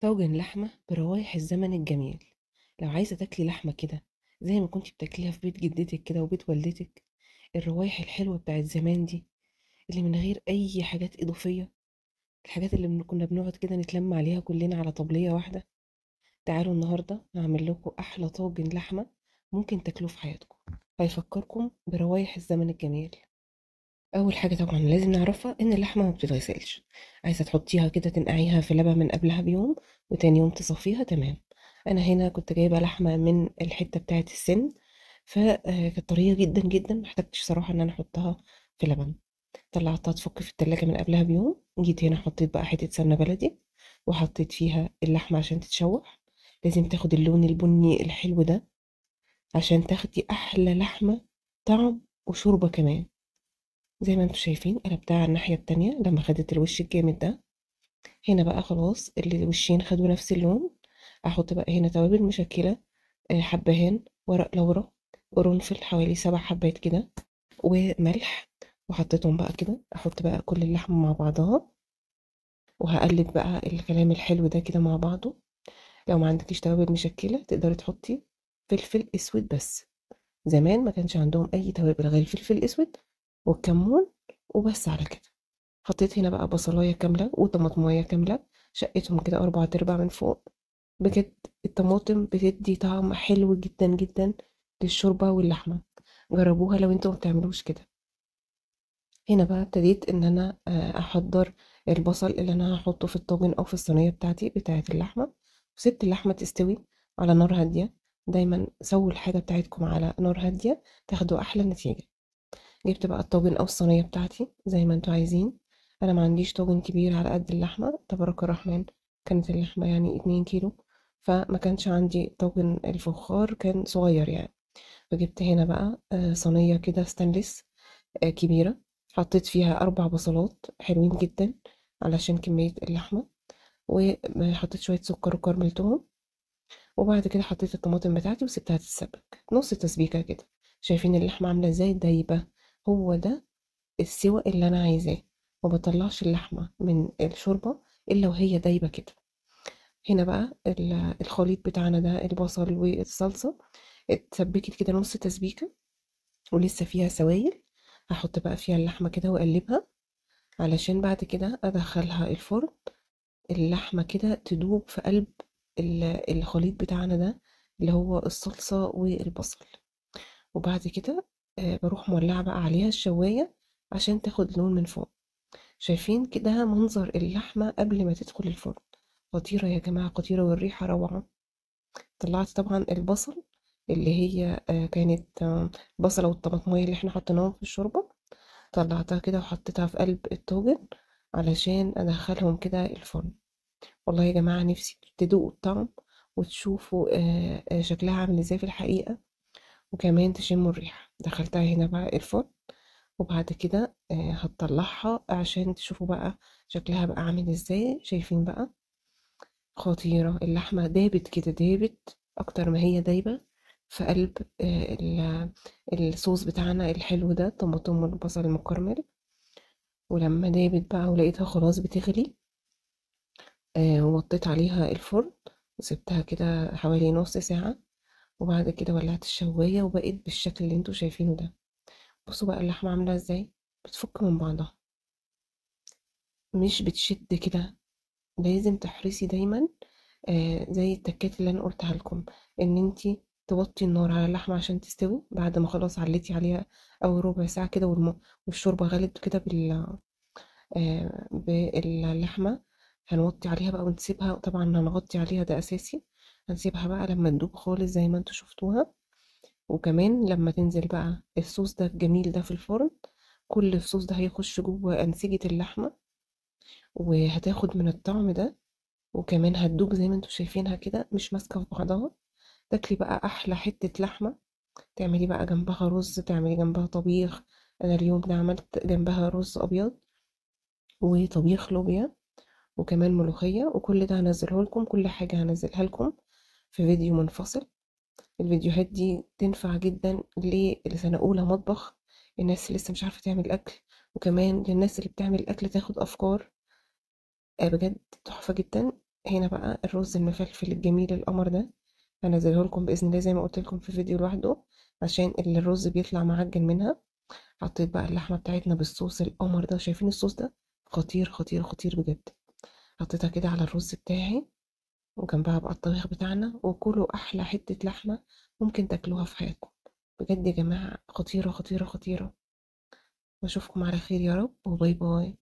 طاجن لحمة بروايح الزمن الجميل. لو عايزة تاكلي لحمة كده زي ما كنتي بتاكليها في بيت جدتك كده وبيت والدتك، الروايح الحلوة بتاعت زمان دي اللي من غير أي حاجات إضافية، الحاجات اللي كنا بنقعد كده نتلم عليها كلنا على طبلية واحدة. تعالوا النهاردة هعمل لكم أحلى طاجن لحمة ممكن تاكلوه في حياتكم، هيفكركم بروايح الزمن الجميل. أول حاجة طبعا لازم نعرفها إن اللحمة ما بتتغسلش، عايزة تحطيها كده تنقعيها في لبن من قبلها بيوم وتاني يوم تصفيها. تمام. أنا هنا كنت جايبة لحمة من الحتة بتاعة السن، فكانت طرية جدا جدا، ما احتاجتش صراحة إن أنا أحطها في لبن. طلعتها تفك في التلاجة من قبلها بيوم. جيت هنا حطيت بقى حتة سمنة بلدي وحطيت فيها اللحمة عشان تتشوح. لازم تاخد اللون البني الحلو ده عشان تاخدي أحلى لحمة طعم وشوربة كمان. زي ما انتم شايفين قلبتها على الناحية التانية لما خدت الوش الجامد ده. هنا بقى خلاص الوشين خدوا نفس اللون. احط بقى هنا توابل مشكلة، حبهان، ورق لورا، قرنفل حوالي 7 حبات كده، وملح، وحطيتهم بقى كده. احط بقى كل اللحمة مع بعضها وهقلب بقى الكلام الحلو ده كده مع بعضه. لو ما عندكيش توابل مشكلة تقدري تحطي فلفل اسود بس. زمان ما كانش عندهم اي توابل غير الفلفل الاسود والكمون وبس على كده. حطيت هنا بقى بصلايه كاملة وطماطمايه كاملة، شقتهم كده 4/4 من فوق. بجد الطماطم بتدي طعم حلو جدا جدا للشوربه واللحمة، جربوها لو انتوا ما بتعملوش كده. هنا بقى ابتديت ان انا احضر البصل اللي انا هحطه في الطاجن او في الصينية بتاعتي بتاعه اللحمة. وسبت اللحمة تستوي على نار هادية. دايما سووا الحاجة بتاعتكم على نار هادية تاخدوا احلى نتيجة. جبت بقى الطاجن او الصينية بتاعتي زي ما انتوا عايزين. انا ما عنديش طاجن كبير على قد اللحمة، تبارك الرحمن كانت اللحمة يعني 2 كيلو، فما كانش عندي طاجن الفخار، كان صغير يعني. فجبت هنا بقى صينية كده ستانلس كبيرة، حطيت فيها 4 بصلات حلوين جدا علشان كمية اللحمة، وحطيت شوية سكر وكرملتهم، وبعد كده حطيت الطماطم بتاعتي وسبتها تتسبك نص تسبيكه كده. شايفين اللحمة عامله ازاي؟ دايبه. هو ده السوى اللي انا عايزاه، ما بطلعش اللحمة من الشوربة الا وهي دايبه كده. هنا بقى الخليط بتاعنا ده البصل والصلصه اتسبكت كده نص تسبيكه ولسه فيها سوائل. هحط بقى فيها اللحمة كده واقلبها علشان بعد كده ادخلها الفرن. اللحمة كده تدوب في قلب الخليط بتاعنا ده اللي هو الصلصه والبصل. وبعد كده بروح مولعه بقى عليها الشوايه عشان تاخد لون من فوق. شايفين كده منظر اللحمة قبل ما تدخل الفرن؟ خطيرة يا جماعة، خطيرة، والريحه روعه. طلعت طبعا البصل اللي هي كانت البصله والطماطميه اللي احنا حطيناهم في الشوربة، طلعتها كده وحطيتها في قلب الطاجن علشان ادخلهم كده الفرن. والله يا جماعة نفسي تدوقوا الطعم وتشوفوا شكلها عامل ازاي في الحقيقة، وكمان تشموا الريحة. دخلتها هنا بقى الفرن، وبعد كده هتطلعها عشان تشوفوا بقى شكلها بقى عامل ازاي. شايفين بقى؟ خطيرة. اللحمة دابت كده، دابت اكتر ما هي دايبه في قلب الصوص بتاعنا الحلو ده، الطماطم والبصل المكرمل. ولما دابت بقى ولقيتها خلاص بتغلي، وطيت عليها الفرن وسبتها كده حوالي نص ساعة، وبعد كده ولعت الشواية وبقت بالشكل اللي انتوا شايفينه ده. بصوا بقى اللحمة عاملة ازاي، بتفك من بعضها مش بتشد كده. لازم تحرصي دايما زي التكات اللي انا قلتها لكم ان انتي توطي النار على اللحمة عشان تستوي. بعد ما خلاص عليتي عليها اول ربع ساعة كده والشوربة غلت كده باللحمة، هنوطي عليها بقى ونسيبها. طبعا هنغطي عليها، ده اساسي. هنسيبها بقى لما تدوب خالص زي ما انتوا شفتوها. وكمان لما تنزل بقى الصوص ده الجميل ده في الفرن، كل الصوص ده هيخش جوه أنسجة اللحمة وهتاخد من الطعم ده، وكمان هتدوب زي ما انتوا شايفينها كده مش ماسكة في بعضها. تاكلي بقى أحلى حتة لحمة، تعملي بقى جنبها رز، تعملي جنبها طبيخ. أنا اليوم ده عملت جنبها رز أبيض وطبيخ لوبيا وكمان ملوخية، وكل ده هنزله لكم، كل حاجة هنزلها لكم في فيديو منفصل. الفيديوهات دي تنفع جدا لسنة أولى مطبخ، الناس اللي لسه مش عارفة تعمل أكل، وكمان للناس اللي بتعمل أكل تاخد أفكار. بجد تحفة جدا. هنا بقى الرز المفلفل الجميل القمر ده هنزله لكم باذن الله زي ما قلت لكم في فيديو لوحده، عشان اللي الرز بيطلع معجن منها. حطيت بقى اللحمة بتاعتنا بالصوص القمر ده، شايفين الصوص ده خطير خطير خطير بجد. حطيتها كده على الرز بتاعي، وجنبها بقى الطبيخ بتاعنا، وكلوا احلى حتة لحمه ممكن تاكلوها في حياتكم بجد يا جماعة، خطيرة خطيرة خطيرة. واشوفكم على خير يا رب، وباي باي.